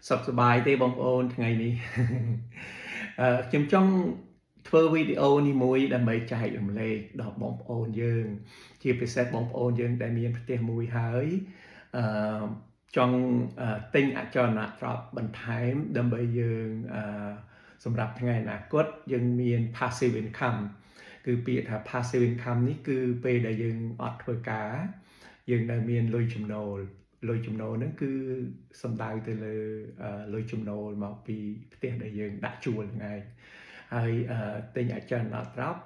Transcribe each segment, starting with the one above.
សុខសប្បាយទេបងប្អូនថ្ងៃនេះ ខ្ញុំចង់ធ្វើវីដេអូនេះមួយដើម្បីចែករំលែកដល់បងប្អូនយើង ជាពិសេសបងប្អូនយើងដែលមានផ្ទះមួយហើយអឺចង់ទិញអចលនទ្រព្យបន្ថែមដើម្បីយើងសម្រាប់ថ្ងៃអនាគតយើងមាន passive income គឺពាក្យថា passive income នេះគឺពេលដែលយើងអត់ធ្វើការយើងនៅមានលុយចំណូលលុយចំណូលហ្នឹងគឺសំដៅទៅលើលុយចំណូលមកពីផ្ទះដែលយើងដាក់ជួលហ្នឹងឯងហើយទិញអចលនទ្រព្យ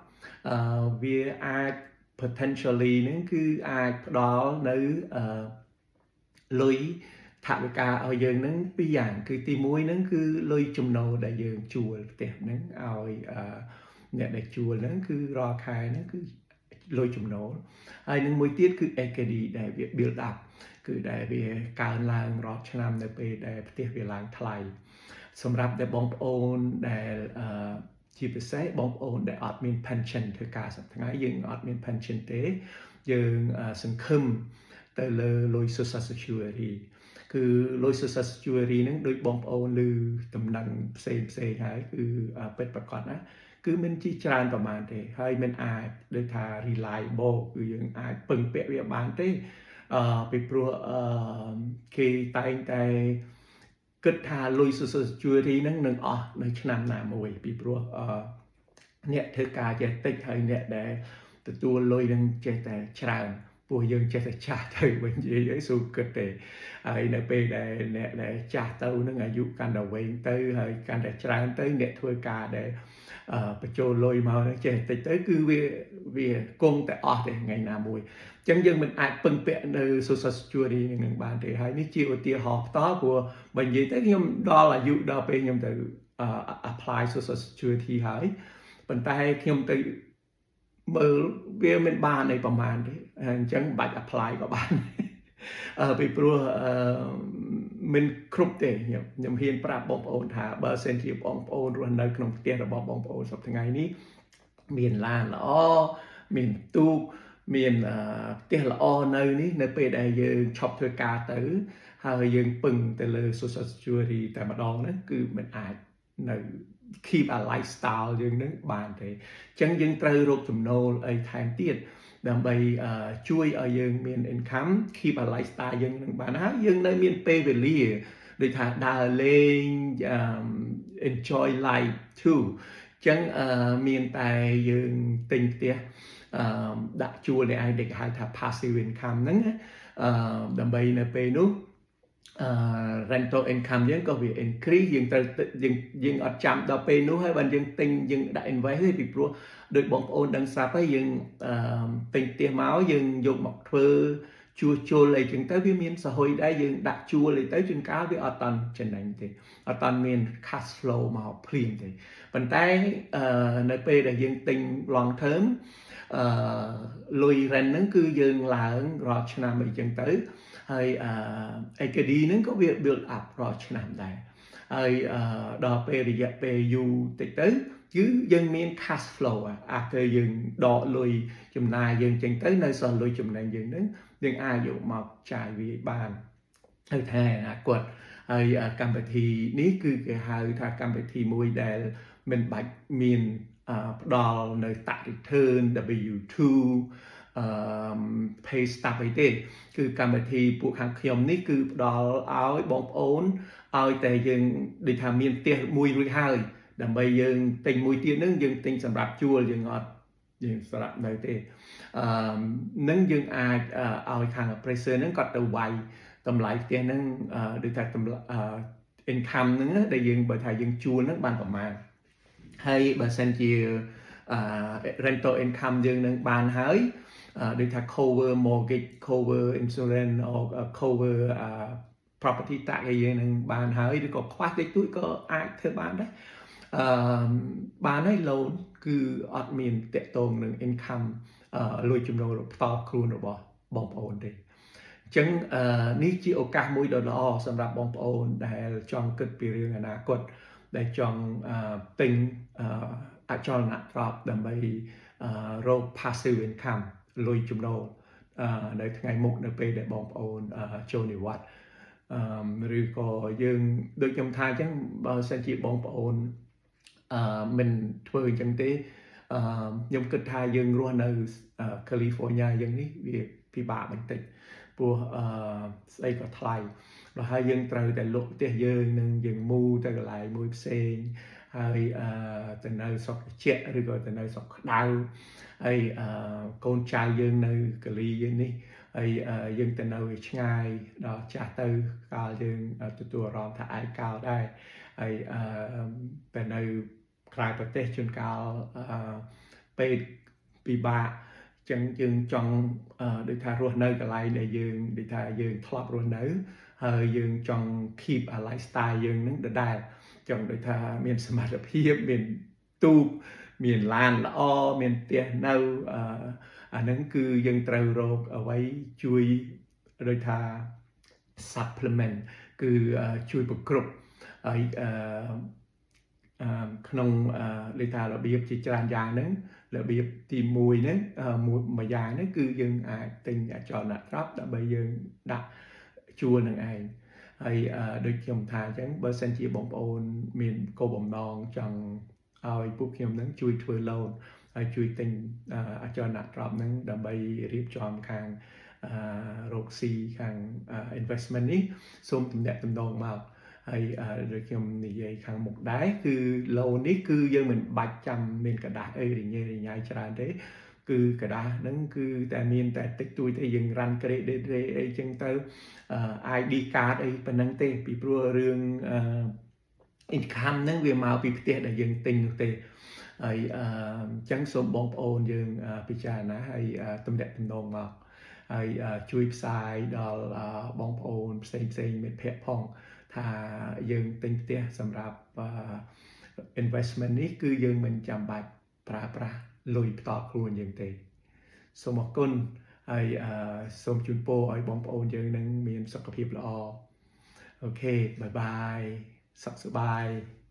វាអាច potentially ហ្នឹងគឺអាចផ្ដល់នៅលុយថវិកាឲ្យយើងហ្នឹងពីរយ៉ាងគឺទី1ហ្នឹងគឺលុយចំណូលដែលយើងជួលផ្ទះហ្នឹងឲ្យអ្នកដែលជួលហ្នឹងគឺរាល់ខែហ្នឹងគឺលុយចំណូលហើយនឹងមួយទៀតគឺ equity ដែលវា build up គឺដែលវាកើនឡើងរាល់ឆ្នាំនៅពេលដែលផ្ទះវាឡើងថ្លៃសម្រាប់តែបងប្អូនដែលអឺជាពិសេសបងប្អូនដែលអត់មាន pension ធ្វើការសប្តាហ៍ថ្ងៃយើងអត់មាន pension ទេយើងសង្ឃឹមទៅលើលុយ Social Security គឺលុយ Social Security ហ្នឹងដូចបងប្អូនឮតំណែងផ្សេងផ្សេងហើយគឺពិតប្រាកដណាគឺមិនជាច្រើនប្រហែលទេហើយមិនអាចដូចថា reliable គឺយើងអាចពឹងពាក់វាបានទេពីព្រោះគេតែងតែគិតថាលុយ Social Security ហ្នឹងនឹងអស់នៅឆ្នាំណាមួយពីព្រោះអ្នកធ្វើការចេះតិចហើយអ្នកដែលទទួលលុយនឹងចេះតែច្រើនពោះយើងចេះតែចាស់ទៅវិញនិយាយអីស៊ូគិតទេហើយនៅពេលដែលអ្នកដែលចាស់ទៅនឹងអាយុកាន់តែវែងទៅហើយកាន់តែច្រើនទៅអ្នកធ្វើការដែលបញ្ចូលលុយមកនឹងចេះតិចទៅគឺវាវាគង់តែអស់ទេថ្ងៃណាមួយអញ្ចឹងយើងមិនអាចពឹងពាក់នៅ Social Security នឹងបានទេហើយនេះជាឧទាហរណ៍ផ្ទាល់ព្រោះបើនិយាយទៅខ្ញុំដល់អាយុដល់ពេលខ្ញុំទៅ apply Social Security ហើយប៉ុន្តែខ្ញុំទៅមើលវាមិនបានអីប្រហែលទេអញ្ចឹងមិនបាច់ apply ក៏បានពីព្រោះអឺមិនគ្រប់ទេខ្ញុំហ៊ានប្រាប់បងប្អូនថាបើសិនជាបងប្អូនរស់នៅក្នុងផ្ទះរបស់បងប្អូនសប្តាហ៍ថ្ងៃនេះមានឡានល្អមានទូកមានផ្ទះល្អនៅនេះនៅពេលដែលយើងឈប់ធ្វើការទៅហើយយើងពឹងទៅលើ Social Security តែម្ដងហ្នឹងគឺមិនអាចនៅ keep a lifestyle យើងនឹងបានទេអញ្ចឹងយើងត្រូវរកចំណូលអីថែមទៀតដើម្បីជួយឲ្យយើងមាន income keep a lifestyle យើងនឹងបានហើយយើងនៅមានពេលវេលាដូចថាដើរលេង enjoy life too អញ្ចឹងមានតែយើងទិញផ្ទះដាក់ជួលនេះឯងដែលគេហៅថា passive income ហ្នឹងដើម្បីនៅពេលនោះrental income យើងក៏វា increase យើងត្រូវយើងយើងអត់ចាំដល់ពេលនោះហើយបានយើងទិញយើងដាក់ invest ទេពីព្រោះដោយបងប្អូនដឹងស្រាប់ហើយយើងទិញផ្ទះមកយើងយកមកធ្វើជួសជុលអីចឹងទៅវាមានសហុយដែរយើងដាក់ជួលអីទៅជួនកាលវាអត់តាន់ចំណេញទេអត់តាន់មាន cash flow មកភ្លាមទេប៉ុន្តែនៅពេលដែលយើងទិញ long term លុយ rent ហ្នឹងគឺយើងឡើងរាល់ឆ្នាំអីចឹងទៅហើយequity ហ្នឹងក៏វា build up រាល់ឆ្នាំដែរហើយដល់ពេលរយៈពេលយូរតិចទៅគឺយើងមាន cash flow after យើងដកលុយចំណាយយើងចេញទៅនៅសល់លុយចំណេញយើងហ្នឹងយើងអាចយកមកចាយវាបានហើយថែអនាគតហើយកម្មវិធីនេះគឺគេហៅថាកម្មវិធីមួយដែលមិនបាច់មានផ្ដល់នៅ tax return W2 pay stub អីទេគឺកម្មវិធីពួកខាងខ្ញុំនេះគឺផ្ដល់ឲ្យបងប្អូនឲ្យតែយើងដូចថាមានផ្ទះមួយរួចហើយដើម្បីយើងទិញមួយទៀតហ្នឹងយើងទិញសម្រាប់ជួលយើងអត់យើងសម្រាប់នៅទេនឹងយើងអាចឲ្យខាង appraiser ហ្នឹងគាត់ទៅវាយតម្លៃផ្ទះហ្នឹងដូចថាតម្លៃ income ហ្នឹងដែលយើងបើថាយើងជួលហ្នឹងបានប្រមាណហើយបើសិនជា rental income យើងនឹងបានហើយដូចថា cover mortgage, cover insurance or cover property tax ឲ្យយើងនឹងបានហើយឬក៏ខ្វះតិចតួចក៏អាចធ្វើបានដែរបានហើយ loan គឺអត់មានតាក់ទងនឹង income លុយចំណូលផ្ទាល់ខ្លួនរបស់បងប្អូនទេអញ្ចឹងនេះជាឱកាសមួយដ៏ល្អសម្រាប់បងប្អូនដែលចង់គិតពីរឿងអនាគតដែលចង់ទិញអចលនទ្រព្យដើម្បីរក passive income លុយចំណូលនៅថ្ងៃមុខនៅពេលដែលបងប្អូនចូលនិវត្តន៍ ឬក៏យើងដូចខ្ញុំថាអញ្ចឹងបើសិនជាបងប្អូនមិនធ្វើអញ្ចឹងទេខ្ញុំគិតថាយើងរស់នៅ California យ៉ាងនេះវាពិបាកបន្តិចព្រោះស្អីក៏ថ្លៃដល់ហើយយើងត្រូវតែលក់ផ្ទះយើងនឹងយើង move ទៅកន្លែងមួយផ្សេងហើយទៅនៅស្រុកត្រជាក់ឬក៏ទៅនៅស្រុកក្តៅហើយកូនចៅយើងនៅកាលីយើងនេះហើយយើងទៅនៅឲ្យឆ្ងាយដល់ចាស់ទៅកាលយើងទទួលអារម្មណ៍ថាឯកោដែរហើយទៅនៅក្រៅប្រទេសជួនកាលពេទ្យពិបាកចឹងយើងចង់ដូចថារស់នៅកន្លែងដែលយើងដូចថាយើងធ្លាប់រស់នៅហើយយើងចង់ keep a lifestyle យើងនឹងដដែលចង់ដូចថាមានសមត្ថភាពមានទូកមានឡានល្អមានផ្ទះនៅអាហ្នឹងគឺយើងត្រូវរកអ្វីជួយដូចថា supplement គឺជួយប្រគ្រប់ហើយក្នុងដូចថារបៀបជាច្រើនយ៉ាងហ្នឹងរបៀបទី1ហ្នឹងមួយយ៉ាងហ្នឹងគឺយើងអាចទិញអចលនទ្រព្យដើម្បីយើងដាក់ជួលនឹងឯងហើយដូចខ្ញុំថាអញ្ចឹងបើសិនជាបងប្អូនមានគោលបំណងចង់ឲ្យពួកខ្ញុំនឹងជួយធ្វើ loan ហើយជួយទិញអចលនទ្រព្យហ្នឹងដើម្បីរៀបចំខាងរកស៊ីខាង investment នេះសូមទំនាក់ទំនងមកហើយដូចខ្ញុំនិយាយខាងមុខដែរគឺ loan នេះគឺយើងមិនបាច់ចាំមានក្រដាសអីរញ៉េរញ៉ៃច្រើនទេគឺក្រដាសហ្នឹងគឺតែមានតែតិចតួចទេយើង run credit អីចឹងទៅ ID card អីប៉ុណ្ណឹងទេពីព្រោះរឿង income ហ្នឹងវាមកពីផ្ទះដែលយើងទិញនោះទេហើយអញ្ចឹងសូមបងប្អូនយើងពិចារណាហើយទំនាក់ទំនងមកហើយជួយផ្សាយដល់បងប្អូនផ្សេងផ្សេងមិត្តភ័ក្តិផងថាយើងទិញផ្ទះសម្រាប់ investment នេះគឺយើងមិនចាំបាច់ប្រើប្រាស់លុយផ្ទាល់ខ្លួនយើងទេសូមអរគុណហើយសូមជូនពរឲ្យបងប្អូនយើងនឹងមានសុខភាពល្អ okay, bye bye. សុខសប្បាយ។